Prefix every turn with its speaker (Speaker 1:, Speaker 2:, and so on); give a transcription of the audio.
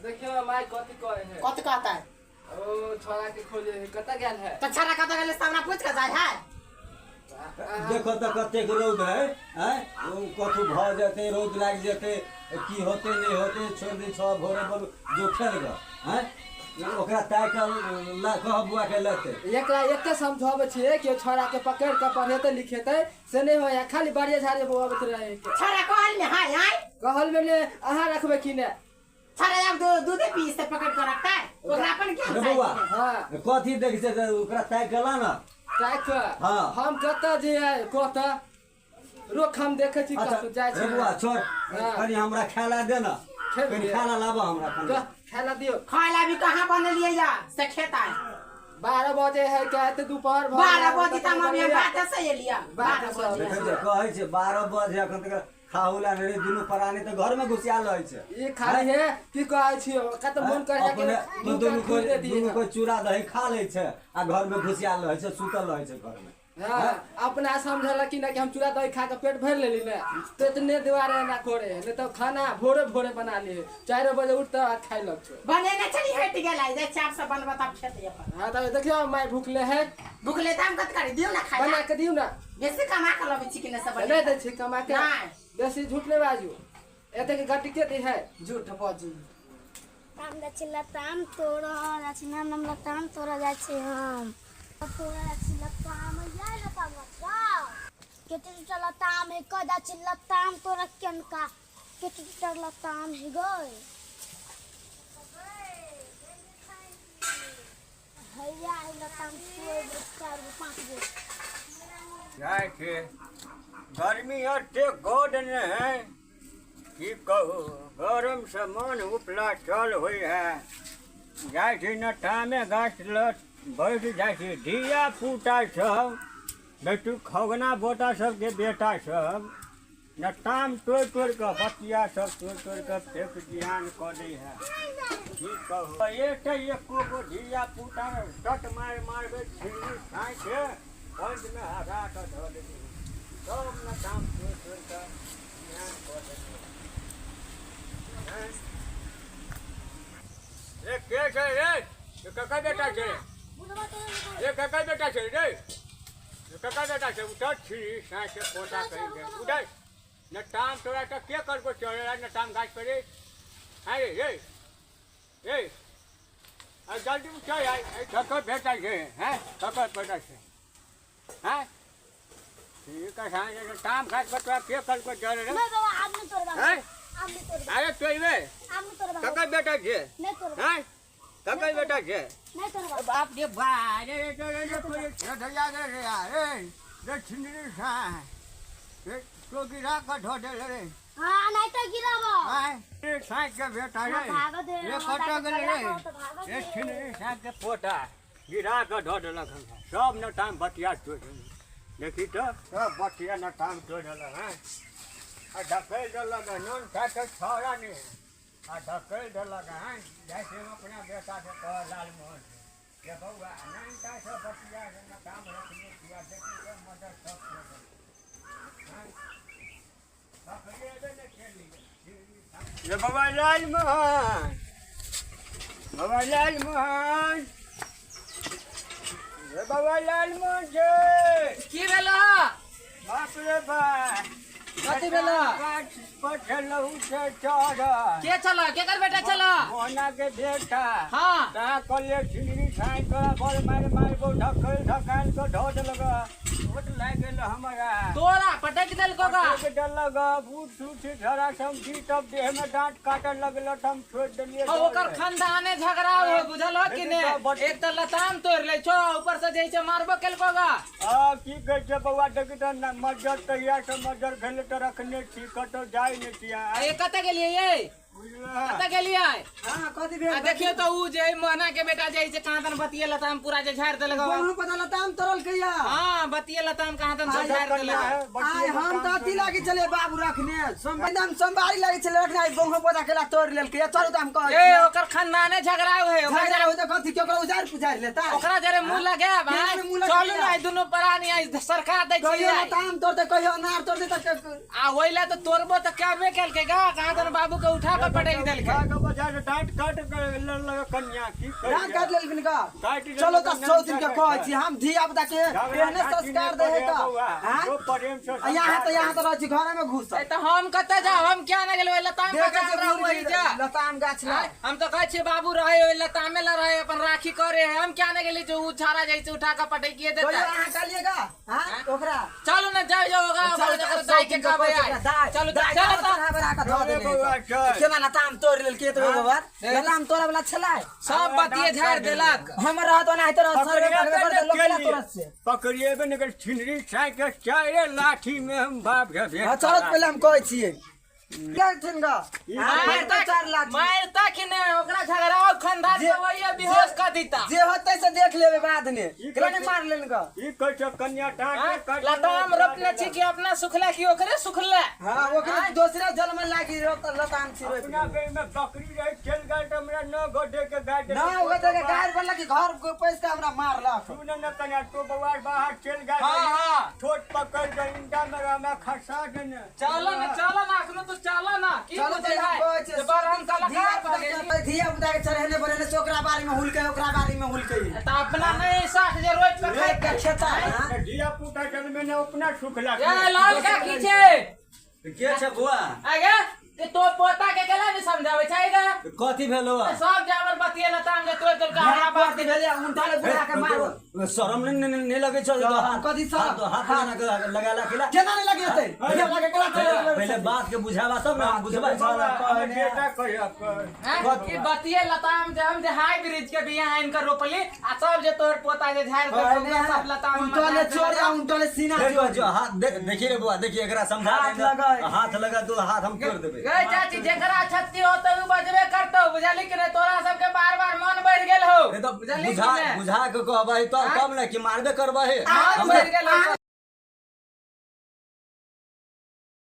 Speaker 1: देखियो माय कथी कहै है।
Speaker 2: कथी कहता है?
Speaker 1: ओ छोरा के खोजे है, कतऽ गेल है?
Speaker 2: तो छोरा कतऽ गेलै से हमरा पूछ के जाय है।
Speaker 3: देखो तऽ कतेक रौद है, आँय? ओ कथू भऽ जेतै, रौद लागि जेतै, की होतै नहि होतै, छोड़ि दै छह भोरे बोल जो खेल गऽ, आँय? ओकरा ताकि कऽ कह बौआ के लेतै।
Speaker 1: एकरा एते समझाबै छियै कि छोरा के पकड़ि कऽ पढ़ेतै लिखेतै से नहि होइए, खाली बाड़िए झाड़िए बौआबैत रहै।
Speaker 2: छोरा कहल में है आँय?
Speaker 1: कहल में ने अहाँ रखबै कि नहि?
Speaker 2: छोरा आब दूधे पी से पकड़ के रखता है, ओकरा अपन ज्ञान
Speaker 3: रे
Speaker 2: चाही।
Speaker 3: बौआ।
Speaker 1: हाँ।
Speaker 3: कथी देखै छै तऽ ओकरा ताकि कऽ ला ने।
Speaker 1: ताकि कऽ।
Speaker 3: हाँ।
Speaker 1: हम कतऽ जे कहतऽ रोक, हम देखै छी।
Speaker 3: अच्छा
Speaker 1: कतऽ जाइ
Speaker 3: रे
Speaker 1: छी?
Speaker 3: बौआ छोड़।
Speaker 1: हाँ।
Speaker 3: कनि हमरा खाय ला दे ने।
Speaker 1: खेबै?
Speaker 3: कनि खाय ला लाबऽ हमरा कनि।
Speaker 1: खाय ला दियौ।
Speaker 2: खाय ला भी कहाँ बनेलियै या से खेता है।
Speaker 1: 12 बजे है क्या एते दोपहर भऽ
Speaker 2: 12
Speaker 1: गेल,
Speaker 2: बजे तऽ हम अभी
Speaker 1: बनैया।
Speaker 2: बाटे से एलियै। 12
Speaker 1: से
Speaker 2: बजे।
Speaker 3: देखै छै, कहै छै 12 बजे एखन तक खाहु ला नहि रे, दुनू प्राणी तऽ घर में घुसियाल रहै छै।
Speaker 1: ई खाली है की कहै छी, कत मन करे के
Speaker 3: अपने तो दुनू
Speaker 1: मुँह
Speaker 3: कोई
Speaker 1: दे दिए।
Speaker 3: दुनू कोई चूड़ा दही खा लै छै आ घर में घुसियाल रहै छै, सुतल रहै छै घर में।
Speaker 1: हाँ, अपना समझल कि ना कि हम चूड़ा दही खा के पेट भर लेली ने तो इतने दुआरे ना करे है, नहीं तो खाना भोरे भोरे बना लिए, 4 बजे उठता आ खाए लग छो।
Speaker 2: बनेने छली, हटि गेलै जे चाप से बनबऽ तब खेतै अपन।
Speaker 1: हाँ तऽ देखियौ माय भूखले है।
Speaker 2: भूखले तऽ हम कथी करी? दियौ ने खाय
Speaker 1: बना
Speaker 2: ला।
Speaker 1: के दियौ ने।
Speaker 2: बेसी कमा के लबै छी कि नहि से
Speaker 1: नहि
Speaker 2: बनेबै?
Speaker 1: दै छी कमा के।
Speaker 2: नहि।
Speaker 1: बेसी झूठ नहि बाजू, एतेक गड्डी के दी है?
Speaker 2: झूठ बाजू।
Speaker 4: हम जाइ छी लताम तोड़ऽ जाइ छी, नाम नाम लताम तोड़ऽ जाइ छी हम। तोड़ऽ जाइ छी लताम, या लताम गाछ केते दूटा लताम है, कह जाइ छी लताम तोड़ऽ केनका, केते दूटा लताम है गै। हैया है लताम तोड़ि 4 गो 5 गो।
Speaker 5: जाइ छै, गर्मी एते गद ने है, की कहू, गरमसँ मन उपला चल होइ है। जाइ छी न तामे गाछ लग बैठ जाइ छी, धिया पुता सब बेटू खगना बोटा सबके बेटा सब न ताम तोड़ि तोड़ि कऽ बतिया सब तोड़ि तोड़ि कऽ फेक जियान कऽ दै है, की कहू। एक एको गो धिया पुता टट मारि मारबै, छिन्नी छाँके पंचमे हटा कऽ धऽ देबै, सब न ताम तोड़ि तोड़ि कऽ जियान कऽ देबै। रे के छै रे? ये ककर बेटा छै? ये ककर बेटा छै रे? ये ककर बेटा छै? उठल छी साँझ के पोता कहीं के उठल न टाम तोरा तऽ के करबो चढ़े न टाम गाछ पर रे? हाँ रे रे रे, आ जल्दी उठल आइ। ककर बेटा छै? हैं, ककर बेटा छै? हैं, ठीक है, साँझ के टाम गाछ पर तोरा के करबो चढ़े रे?
Speaker 4: नहि बाबा, आब नहि तोड़बा।
Speaker 5: हैं?
Speaker 4: आब नहि तोड़बा।
Speaker 5: अरे तोड़बे।
Speaker 4: आब नहि तोड़बा।
Speaker 5: ककर बेटा छै?
Speaker 4: नहि तोड़बा।
Speaker 5: हैं, ककर बेटा छै?
Speaker 4: नहि तोड़बा।
Speaker 5: बाप रे बा, रे रे रे रे रे रे रे रे रे रे छिंदरी सा रे, तो गिरा कऽ धऽ देले रे।
Speaker 4: हाँ, नहीं तो गिराबो।
Speaker 5: आय रे साँझ के बेटा रे।
Speaker 4: भागो दे।
Speaker 5: रे कतऽ गेलै रे?
Speaker 4: भागो
Speaker 5: रे
Speaker 4: दे।
Speaker 5: छिंदरी साँझ के पोता गिरा कऽ धऽ देलक हमरा सब न टाइम बतिया तोड़ि, देखी तऽ सब बतिया न टाइम तोड़ि देलक। हैं, आ ढकेल देलक हँ, नून खाय के छौड़ा नहि है, आ ढकेल देलक हँ। जाइ छी हम अपना बेटाके कहऽ लालमोहन से जे बौआ नून खाय सब बतिया न काम रखने छियै, देखी तऽ मदद सब कऽ देलक हँ। बकरी एबे नहि केली ये। बाबा लालमोहन, बाबा लालमोहन रे, बाबा लालमोहन छै।
Speaker 1: की भेला?
Speaker 5: बाप रे बाप।
Speaker 1: कथी भेला?
Speaker 5: गाछ पर छलहुँ से चढ़ल।
Speaker 1: के छल? केकर बेटा छल?
Speaker 5: मोहना के बेटा।
Speaker 1: हाँ।
Speaker 5: तहाँ कहलियै छिनरी छानि कऽ बड़ मारि मारि कऽ ढकेल ढकाल कऽ धऽ देलक, चोट लागि गेल हमरा।
Speaker 1: तोरा पटक देलको गा?
Speaker 5: पटक देलक, बूट सूट झड़ा समझी, तब देह में डाँट काटऽ लगल तऽ हम छोड़ि देलियै।
Speaker 1: आ ओकर खानदाने झगड़ा हो, बुझल हो कि ने? एक तऽ लताम तोड़ि लै छौ, ऊपर से जे छै मारबो केलको गा।
Speaker 5: आ की कहै छै बौआ, देखी तऽ मज्जर तहिया से मज्जर भेलै तऽ रखने छी, कतौ जाइ नहि छी।
Speaker 1: आ ये कतऽ गेलियै ये?
Speaker 5: बुझलह?
Speaker 1: कतऽ गेलियै?
Speaker 6: हाँ, कथी भेल?
Speaker 1: आ देखियौ तऽ उ जे मोहना के बेटा जे छै कहाँ तन बतिये लताम पूरा जे झाड़ि देलक।
Speaker 6: गहूँ पता लताम तोड़ल के या?
Speaker 1: हाँ, बतिये लताम कहाँ तन सब झाड़ि देलक।
Speaker 6: आइ हम तऽ अथी लागी छलै बाबू रखने, एकदम सोमवारी लागी छलै रखने, आइ गहूँ पौधा केला तोड़ि लेलकै या? चलू तऽ हम कहै
Speaker 1: ए
Speaker 6: छी।
Speaker 1: ओकर खानदाने झगड़ा है ओकरा।
Speaker 6: झगड़ा होय तऽ कथी के ओकरा उजाड़ि पुजाड़ि लेता?
Speaker 1: ओकरा जरे मुंह लगायब।
Speaker 6: केना
Speaker 1: आँय?
Speaker 6: ने मुँह लगेबै?
Speaker 1: चलू ने, आइ दुनू प्राणी आइ सरकार दै
Speaker 6: कहियो
Speaker 1: छियै।
Speaker 6: लताम तोड़तै, कहियो अनार तोड़तै तऽ
Speaker 1: आ ओहि ला तऽ तोड़बो तऽ करबे केलकै गा, कहाँ तन बाबू के उठा के पटकि देलकै।
Speaker 5: डांट काट के कन्या की
Speaker 6: दाँत काट लेलखिन का
Speaker 5: काटि लेलक,
Speaker 6: चलो तऽ 100 दिन के
Speaker 5: काटि
Speaker 6: कहै छी हम धिया पुता के एहने संस्कार दे है तऽ
Speaker 5: जो प्रेम से
Speaker 6: यहाँ तऽ यहाँ तऽ रहै छी घरे में घुसल।
Speaker 1: तऽ हम कतऽ जाउ, हम क्या नहि गेलै लताम
Speaker 6: देखै छी
Speaker 1: रहू
Speaker 6: बुढ़
Speaker 1: जा।
Speaker 6: लताम गाछ लग।
Speaker 1: हम तऽ कहै छियै बाबू रहे ओहि लतामे ला रहे अपन राखी करे है, हम क्या नहि गेली जो उ छाड़ा जाइ छै उठा के पटकिए
Speaker 6: कहियो
Speaker 1: देतै।
Speaker 6: अहाँ कहलिएगा हाँ ओकरा
Speaker 1: चलू ने जाउ जाउ ओकरा
Speaker 6: चलो
Speaker 1: ओकरा दाइ के कहबै आइ। चलू
Speaker 6: दाइ
Speaker 1: चलो तऽ
Speaker 6: चढ़ा बढ़ा के धऽ देने
Speaker 5: बौआ, चल।
Speaker 6: केना लताम तोड़ि लेलकै एतबे बाबा, लताम तोड़े वाला छलै
Speaker 1: सब बतिये झाड़ि देलक।
Speaker 6: हमर रहत ओनाहिते रहत सर्वे करबे करतै लोक केना तोड़त से।
Speaker 5: पकड़िएबे ने छिनरी साइके चारे लाठी में हम बाप के भेंट।
Speaker 6: हाँ चलो पहिले हम कहै छियै गेलथिन ग मारतै 4 लाख
Speaker 1: मारता कि नहि ओकरा झगड़ा खंधा
Speaker 6: जे-
Speaker 1: से वही बेहोश कर दीता।
Speaker 6: जे होतै से देख लेबै बाद में। केना नहि मार लेन ग।
Speaker 5: ई कहै छै कन्या डांट काट
Speaker 1: लताम रोपने छी कि अपना सुखला कि ओकरे सुखला।
Speaker 6: हाँ ओकरे दोसरे जल में लागी लताम छी रोपि।
Speaker 5: अपना बेर में बकरी रही चल गए तो हमरा 9 गोटे के गाय
Speaker 6: ना ओकरे देखे गाय बोललक कि घर के पैस के हमरा मारलक।
Speaker 5: सुन न कन्या तो बौआ बाहर चल गए।
Speaker 1: हाँ हाँ
Speaker 5: छोट पकड़ के इंटा में हमरा खसा देने।
Speaker 1: चलो ना चलो ना अखनो तो चलो ना की
Speaker 6: चलो
Speaker 1: बुझे
Speaker 6: पहिले हम
Speaker 1: है
Speaker 6: कहै छियै
Speaker 1: जे बरहम कला
Speaker 6: धिया
Speaker 1: का
Speaker 6: पुता के धिया पुता के चढ़ेने बढ़ेने से ओकरा बारी में हुलकै ओकरा बारी में हुलकै।
Speaker 1: त अपना नहीं साख जे रोज पे
Speaker 6: रोपि के
Speaker 1: खाइ
Speaker 6: खेता हाँ?
Speaker 5: धिया पुता जन्मे ने अपना सुख लागे।
Speaker 1: ए लाल का की छै
Speaker 3: के छै बुआ?
Speaker 1: आगे ते तो पोता के केला नहीं समझावे छै गा
Speaker 3: कथी भेलो?
Speaker 1: सब जावर बतिये लताम के तोड़ देलका हमरा
Speaker 6: बाप
Speaker 1: बाप
Speaker 6: के भेलै उनटा ले बुला के मारो।
Speaker 3: शरम नहीं लगे छौ?
Speaker 6: कथी शरम?
Speaker 3: हाथ लगाला केला
Speaker 6: केना नहि लगेतै? धिया पुता के केना चढ़ेबै?
Speaker 3: पहिले बात के बुझावा तब ना हम बुझबै।
Speaker 5: बेटा कहिया
Speaker 1: ई बतिये लताम जे हम जे हाई ब्रिज के बिया आनि के रोपली आ सब जे तोर पोता जे झाड़ के सब लताम
Speaker 6: उनटले चोर आ उनटले सीना
Speaker 3: देखो जो हाथ देखी रे बुआ देखी एकरा समझा
Speaker 6: हाथ
Speaker 3: दे
Speaker 6: लगाए।
Speaker 3: हाथ लगा दो हाथ हम तोड़ देबै।
Speaker 1: गै चाची जेकरा छत्ती होतै उ बजबे करतौ बुझली कि नहीं? तोरा सबके बार बार मन बढ़ गेल हो
Speaker 3: नहीं तो
Speaker 1: बुझली कि
Speaker 3: बुझा
Speaker 1: नहीं?
Speaker 3: बुझा के कहबै तब तब ने कि मारबे करबै।
Speaker 1: मन बढ़ गेल हो।